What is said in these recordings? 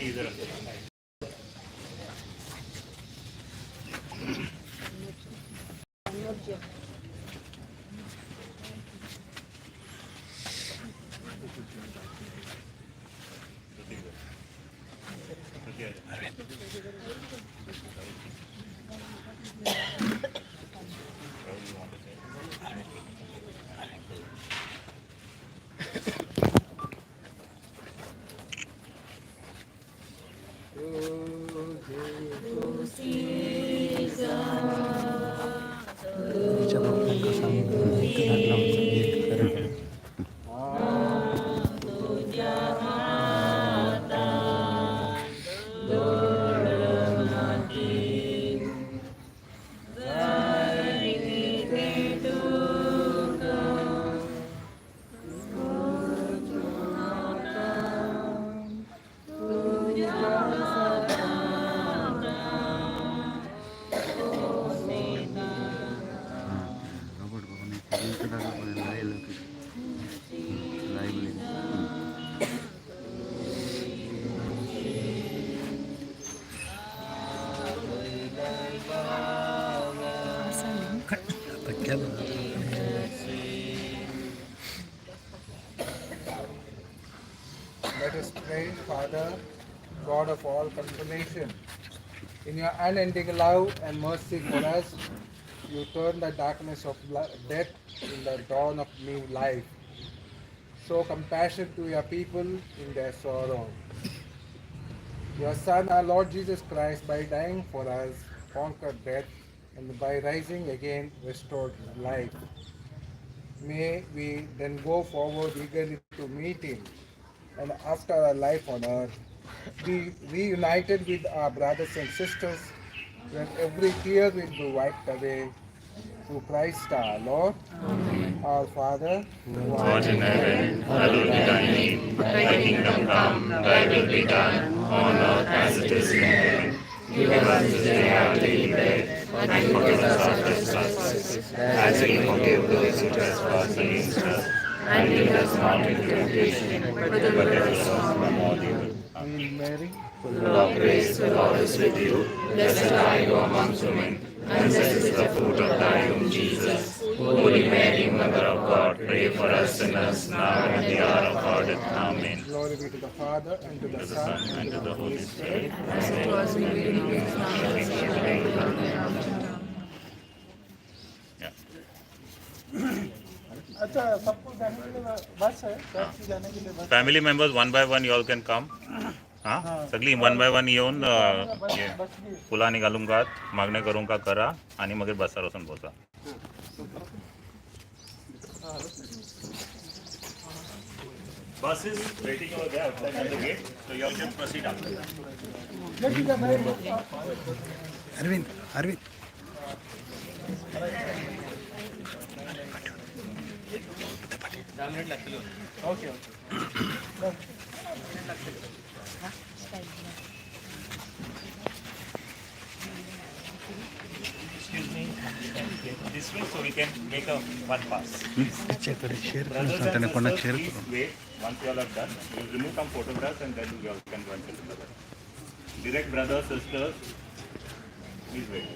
इधर। तिच्या बाप्पांका सांग. रॉबर्ट बाबाने लाईव्ह. आता केलं. Let us pray, Father, God of all consolation. In your unending love and mercy for us, you turn the darkness of death in the dawn of new life. Show compassion to your people in their sorrow. Your Son, our Lord Jesus Christ, by dying for us, conquered death, and by rising again, restored life. May we then go forward eagerly to meet him, and after our life on earth, be reunited with our brothers and sisters, when every tear will be wiped away. Through Christ our Lord. Amen. Our Father, who art God in heaven, hallowed be thy name. Thy kingdom come, thy will be done, on earth as it is in heaven. Give us this day our daily bread, and forgive us our trespasses, as we forgive those who trespass against us. And lead us not into temptation, but deliver us from all evil. Hail Mary, Full of grace, the Lord is with you. Blessed are you amongst women, and blessed is the fruit of thy womb, Jesus. Holy Mary, Mother of God, pray for us sinners, now and at the hour of our death. Amen. Glory be to the Father, and to the To the Son, Son, and to the Holy Spirit. As it was in the beginning, is now, and ever shall be, world without end. Yeah. अच्छा, सबको जाने K लिए बस है, church जाने K लिए बस. Family members, one by one you all can come. हां, सगळी one by one येऊन हे फुलांनी घालूंकात, मागणें करूंका करा आणि मागीर बसार वचून बसा. Bus is waiting over there outside at the gate, so you all can proceed after that. Arvind, Arvind. Okay okay. Excuse me, this way so we can make a one pass. तिच्याकडे share करून Brothers and सांगताना कोणाक sisters, share please करून. Wait. Once you all have done, we'll remove some photographs and then you all can go and sit in the bus. Direct brothers, sisters, please wait.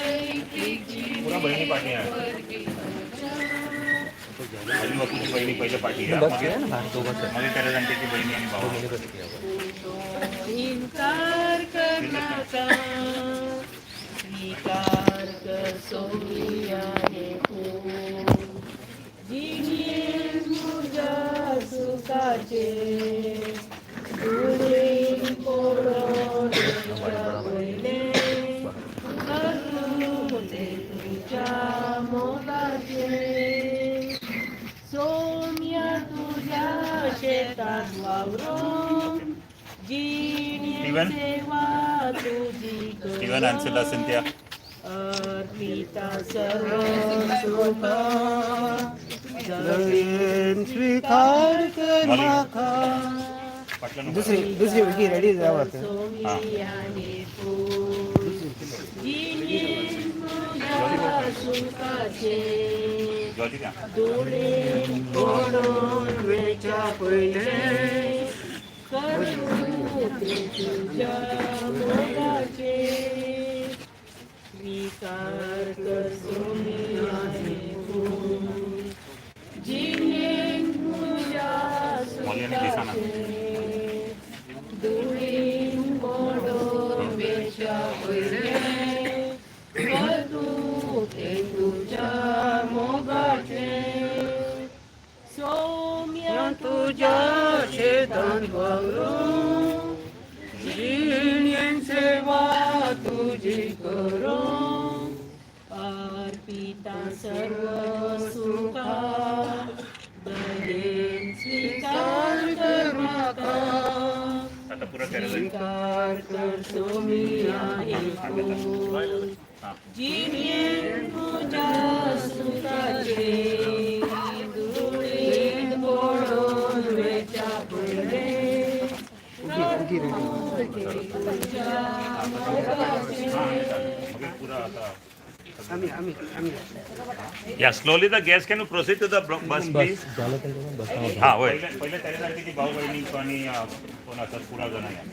पुन्हा बहिणी पाठी आहे. माझी बापूची बहिणी पहिलं पाठी आहे. मध्ये त्याला बहिणी आणि भाऊ. इन्कार करनाका, स्वीकार कर सोमिया हे जिये तुझ्या सुखाचे दुरीन पडून पयले करूं ते तुझ्या मोगाचे सोम्या तुझ्या शेतात वावरून स्टीवन? जिणे तुझी स्टीवन आन्सिला सिंथिया. अर्पिता सर्व सुख स्वीकार कर माका. पाटलं नको. दुसरी दुसरी विकी रेडी जावं. सोमिया हे फूल जिणे तुझ्या सुखाचे ज्योती का? धुळीन पडून वेच्या पयले करू ते तुझ्या मोगाचे स्वीकार कर सोमिया हे फूल जिणे तुझ्या मॉली आणि दिसाना. सुखाचे धुळीन पडून वेच्या पयले करू ते तुझ्या मोगाचे सोम्या तुझ्या शेतान वावरून जिणेन सेवा तुजी करूं अर्पिता सर्व सुखा दयेन स्वीकार कर म्हाका आता पुरा करायचं. स्वीकार कर सोमिया एकूण जिणेन तुज्या सुखाचे धुळीन पडून वेच्या पयलें तुज्या मोगाचें. पुरा आता. Yeah, slowly the guests, can you proceed to the bus, please? हा, होय. पहिले त्याच्यासाठी की भाऊ बहिणी आणि कोण असतात पुरा जण या.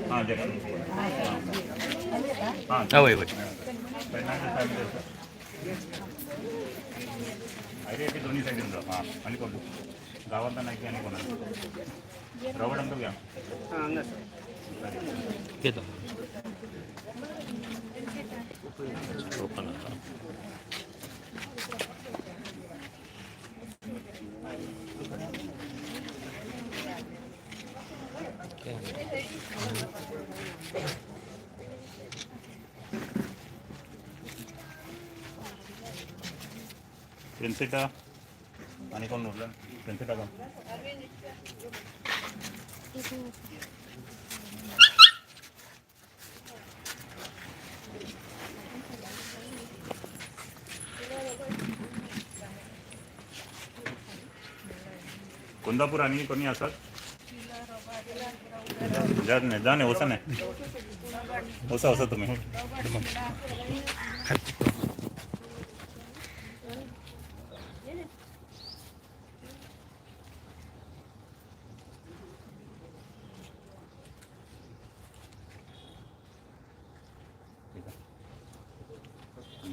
हां, हां, होय होय. अरे, ते दोन्ही साईडून जा. हां, आणि कोण गावात नाही की आणि कोणा रॉबर्ट अंकल घ्या. घेतो. ओपन आता. प्रिन्सिटा आणि कोण उरलं? प्रिन्सिटा कोण? कोंदापूर आणि कोणी असतात? जा नाही, जा नाही, ओसा नाही, ओसा ओसा तुम्ही.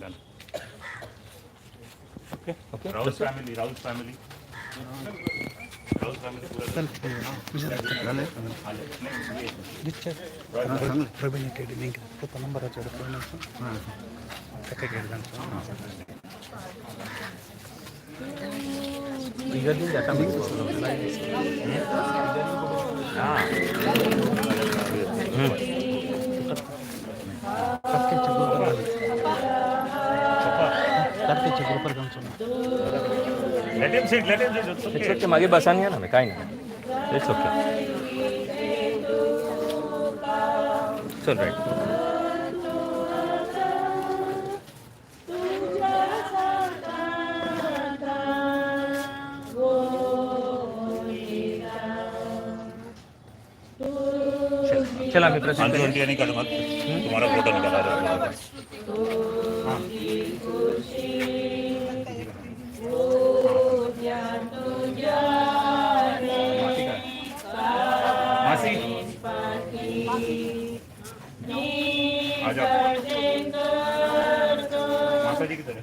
Done. Okay okay. Rahul family, Rahul family, Rahul family पुरा. प्रवीण केडी तुका नंबराचेर फोन आसा ताका केडी. इगर्जीन जाता. कार्केच्या ग्रुपार, कार्केच्या ग्रुपार जावचो ना. Let him sit, let him sit. It's it's okay. Okay, मागीर बसान या ना, काय नाही, it's okay. चल, राईट. तुज्या साकांता गोविंदा. चला, आम्ही प्रसिद्ध. आंटी, आंटी आणि काढू मग तुम्हाला फोटो निघाला. तुजी खुशी उद्या तुज्याने मासी, आ जाओ. करतो. मासा जी किधर है?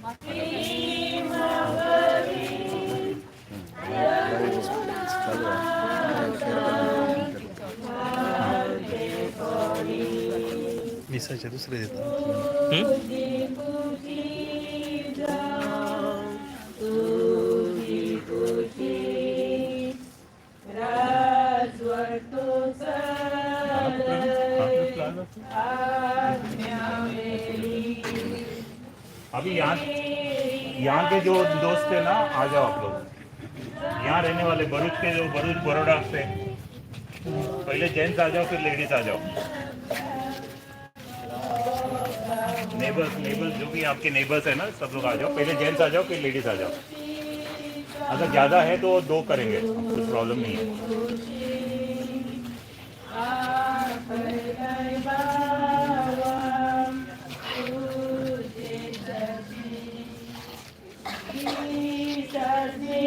मिसाचे दुसरे देतात. तुजी खुशी जावं तुजी खुशी राजवटो आज्ञावेली. अभी यहाँ यहाँ के जो दोस्त है ना, आ जाओ आप लोग. यहाँ रहने वाले भरूच के, जो भरूच बड़ौदा से, पहले जेंट्स आ जाओ, फिर लेडीज आ जाओ. नेबर्स, नेबर्स, जो भी आपके नेबर्स है ना, सब लोग आ जाओ. पहले जेंट्स आ जाओ, फिर लेडीज आ जाओ. अगर ज़्यादा है तो दो करेंगे, कुछ प्रॉब्लम नहीं है. आपलय बाबा तुझे सती दिसाचे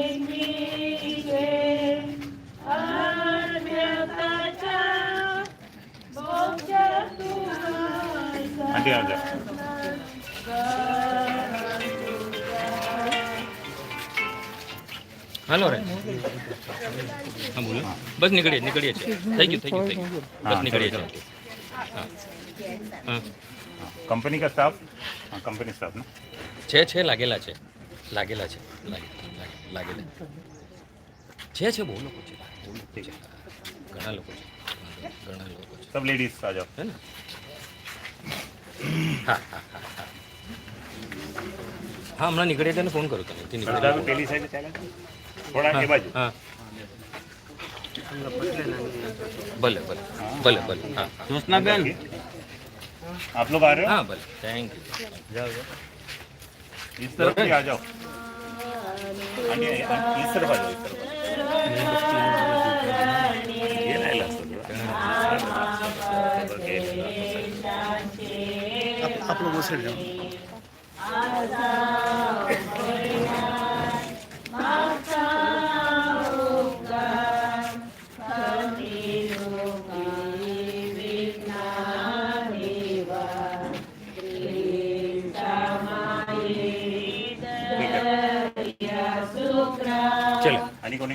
आत्म्याच्या मोक्षा. आंटी, आ जाओ. હાલો રે, હા, બોલો. બસ નીકળીએ, નીકળીએ છીએ. થઈ ગયું, થઈ ગયું, થઈ ગયું. બસ નીકળીએ છીએ. હા હા. कंपनी का स्टाफ, हाँ, कंपनी स्टाफ ना. છે છે, લાગેલા છે, લાગેલા છે, લાગેલા છે છે. બહુ લોકો છે, બહુ લોકો છે, ઘણા લોકો છે. ઘણા લોકો છે. सब लेडीज आ जाओ. હે ને? હા હા હા હા હા, હમણાં નીકળીએ તેને ફોન કરો તમે. અહીંથી બધા નીકળીએ. પેલી સાઈડ ચાલે, થોડા એ બાજુ. હા, ભલે ભલે ભલે ભલે, હા હા. બેન, आप लोग आ रहे हो? હા, ભલે, thank you. इस तरफ भी आ जाओ. आंटी, आंटी, इस तरफ आ जाओ, इस तरफ आ जाओ. ये राहिलं असतं थोडं. गेलं. आप लोग उस साइड जाओ. ठीक आहे. ચલો. आणि कोणी?